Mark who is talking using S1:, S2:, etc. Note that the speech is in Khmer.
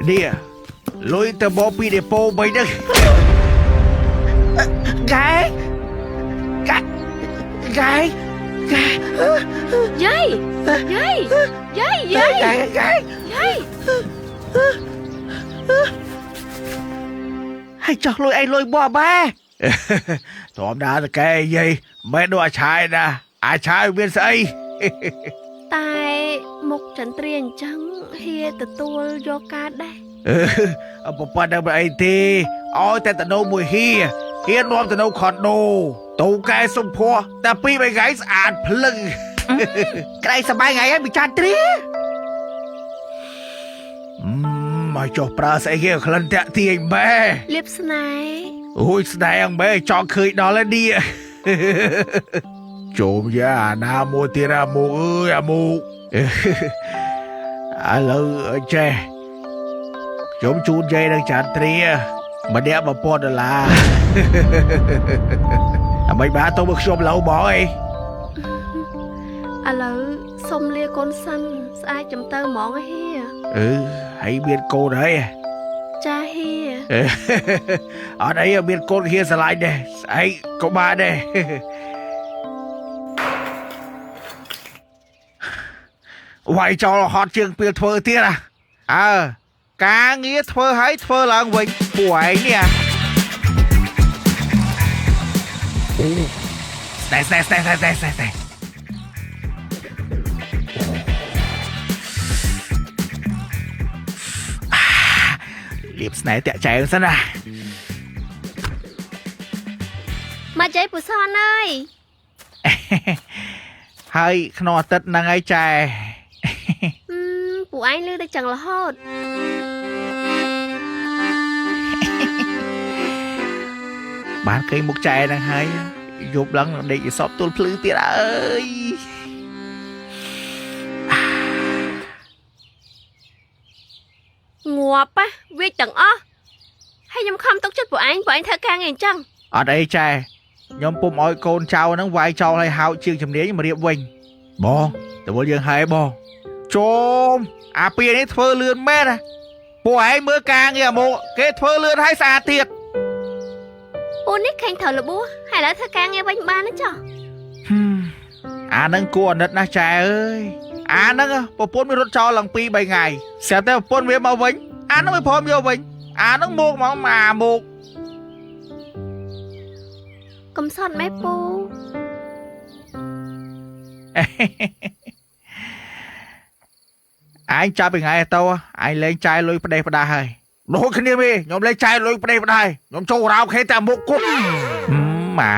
S1: នេះលុយទៅមកពីដេប៉ូមិញហ្នឹងកែកែកែកែ
S2: យាយយាយយាយយាយ
S1: កែកែ
S2: យាយ
S1: ហើយចោះលុយឯងលុយបោះបែធម្មតាតកែយាយមិនដូចអាឆាយណាអាឆាយមានស្អី
S2: តែមុខចន្ទ្រាអញ្ចឹងហៀទទួលយកការដែរ
S1: អឺប៉ុណ្ណឹងមិនអីទេឲ្យតែតណូមួយហៀហៀនាំទៅនៅខុនដូតូកែសុំភ័ស្តែពីរបីថ្ងៃស្អាតភ្លឹងក្តីសប្បាយថ្ងៃហើយពិចារត្រាមកចុះប្រើស្អីគេក្លិនតាក់ទាញបែ
S2: លៀបស្នេហ៍
S1: អូយស្នេហ៍អងបែចង់ឃើញដល់ហើយនេះ ជុំយ៉ាអាណាមួយទៀតអាមុកអើយអាមុក ឥឡូវចេះខ្ញុំជូនយាយនឹងចានត្រាម្នាក់1000ដុល្លារ អ្មេបានទៅមកខ្ញុំឡូវហ្មងអី
S2: ឥឡូវសុំលាកូនសិនស្អែកចាំទៅហ្មងហៀ
S1: អឺហើយមានកូនហើយ
S2: ចាហៀ
S1: អត់អីមានកូនហៀស្រឡាញ់ដែរស្អែកក៏បានដែរ វាយចោលហត់ជាងពេលធ្វើទៀតអាអើការងារធ្វើឲ្យធ្វើឡើងវិញពួកឯងនេះអូស្នេហ៍ស្នេហ៍ស្នេហ៍ស្នេហ៍ស្នេហ៍ស្នេហ៍ លៀបស្នេហ៍តាក់ចែងសិនណា
S2: មកចៃពុសនអើយ
S1: ហើយក្នុងអាទិត្យហ្នឹងហើយចែ
S2: អឺពួកឯងលឺតែចឹងរហូត
S1: បានឃើញមុខចែហ្នឹងហើយយប់ឡើងដេកឲ្យសពទល់ភ្លឺទៀតអើយ
S2: ងាប់ហ៎វាចទាំងអស់ហើយខ្ញុំខំទុកចិត្តពួកឯងពួកឯងធ្វើការងារអញ្ចឹង
S1: អត់អីចែខ្ញុំពុំឲ្យកូនចៅហ្នឹងវាយចោលឲ្យហោចជាងជំនាញមករៀបវិញបងតើយើងហើយបងជុំអាពីនេះធ្វើលឿនមែនណាពួកឯងមើលការងារអាមកគេធ្វើលឿនហើយស្អាតទៀត
S2: ពូនេះខេងត្រូវរបួសហើយឥឡូវធ្វើការងារវិញបានណាចុះ
S1: អាហ្នឹងគួរអាណិតណាស់ចែអើយអាហ្នឹងប្រពន្ធវារត់ចោលឡើង2 3ថ្ងៃស្រាប់តែប្រពន្ធវាមកវិញអាហ្នឹងវាព្រមយកវិញអាហ្នឹងមកហ្មងអាមក
S2: កំសត់ម៉ែពូ
S1: ឯងចាប់ពីថ្ងៃទៅឯងលែងចាយលុយផ្ដេសផ្ដាសហើយដូចគ្នាទេខ្ញុំលែងចាយលុយផ្ដេសផ្ដាសខ្ញុំចូលរោខេតែមុខគត់ម៉ា